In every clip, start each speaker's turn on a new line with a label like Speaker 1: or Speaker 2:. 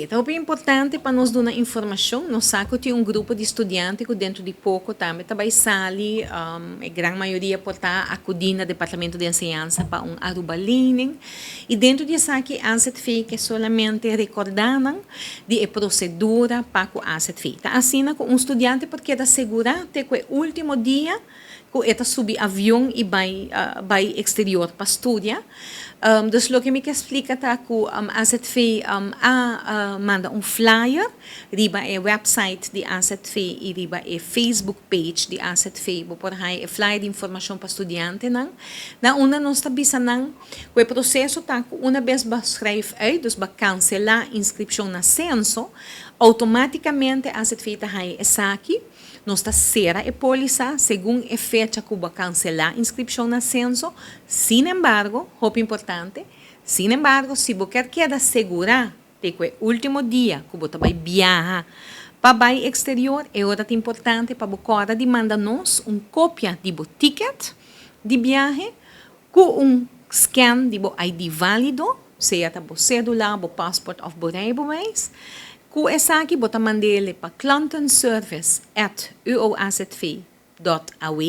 Speaker 1: Ta hopi importante pa nos duna informacion. Nos sa cu tin un grupo di studiante cu dentro di poco tambe ta bay sali, e gran mayoria por ta acudi na Departamento di Enseñansa pa un Aruba Lening. Y dentro di esaki AZV ke solamente recorda nan di e procedura pa cu AZV. Ta asina cu un studiante por keda segura te cu e ultimo dia cu e ta subi avion y bay bay exterior pa studia. Dus loke mi ke splica ta cu AZV a manda un flyer riba e website di AZV y riba e Facebook page di AZV. Bo por haya e flyer di informacion pa studiantenan, na unda nos ta bisa nan cu e proceso ta cu una bes bo schrijf uit, dus bo cancela inscripcion na Censo, automaticamente AZV ta haya esaki. Nos ta sera e pólisa segun e fecha ku bo a kanselá inskripshon na Senso. Sin embargo, hopi importante, sin embargo, si bo kier keda segurá te ku e último dia ku bo ta bai biaha pa bai eksterior, e ora ta importante pa bo kòrda di manda nos un kopia di bo tiket di biahe ku un scan di bo ID válido, sea ta bo sédula, bo pasport òf bo rijbewijs. Ku esaki bo ta mand'ele pa klantenservice@uoazv.aw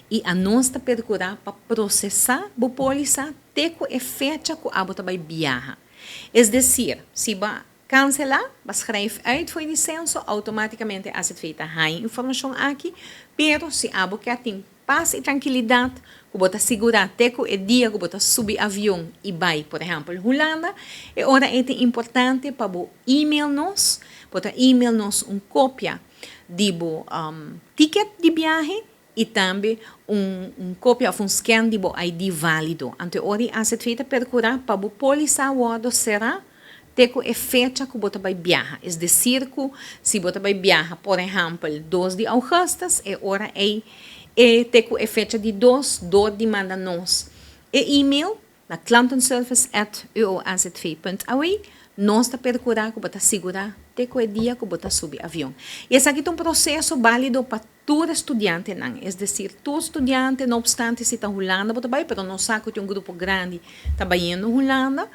Speaker 1: i anos ta perkurá pa prosesá bo pólisa te ku e fecha ku abo ta bai biaha. Es desir, si bo a kanselá, bo a schrijf uit for di Censo, outomátikamente AZV ta haña informashon aki, pero si abo ke a tin Pas i trankilidat ku bo ta sigurá te ku e dia ku bo ta subi avion i bai, por ehèmpel, Hulanda. E ora ei ta importante pa bo email nos. Bo ta email nos un kopia di bo tiket di biahe i tambe un un kopia òf un scan di bo ID válido. Anto e ora ei AZV ta perkurá pa bo pólisa wòrdu será te ku e fecha ku bo ta bai biaha. Es desir ku si bo ta bai biaha, por ehèmpel, 2 di ougùstus, e ora ei e te ku e fecha di 2 dor di manda nos e email na klantenservice@uoazv.aw, nos ta perkurá ku bo ta sigurá te ku e dia ku bo ta subi avion. I esaki ta un proseso bálido pa tur e studiantenan, es desir tur studiante, no opstante si ta Hulanda bo ta bai, pero nos sa ku tin un grupo grandi ta bayendo Hulanda,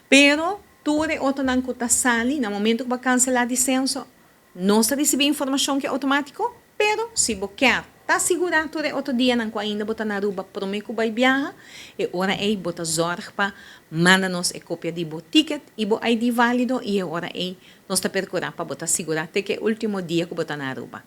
Speaker 1: pero tur e otronan ku ta sali na momento ku bo a kanselá di senso, nos ta risibí informashon ki outomátiko, pero si bo kier ta sigurá tur e otro dianan ku ainda bo ta na Aruba promé ku bai biaha, e ora ei bo ta zòrg pa manda nos e kopia di bo tiket i bo ID válido i e ora ei nos ta perkurá pa bo ta sigurá te ku e último dia ku bo ta na Aruba.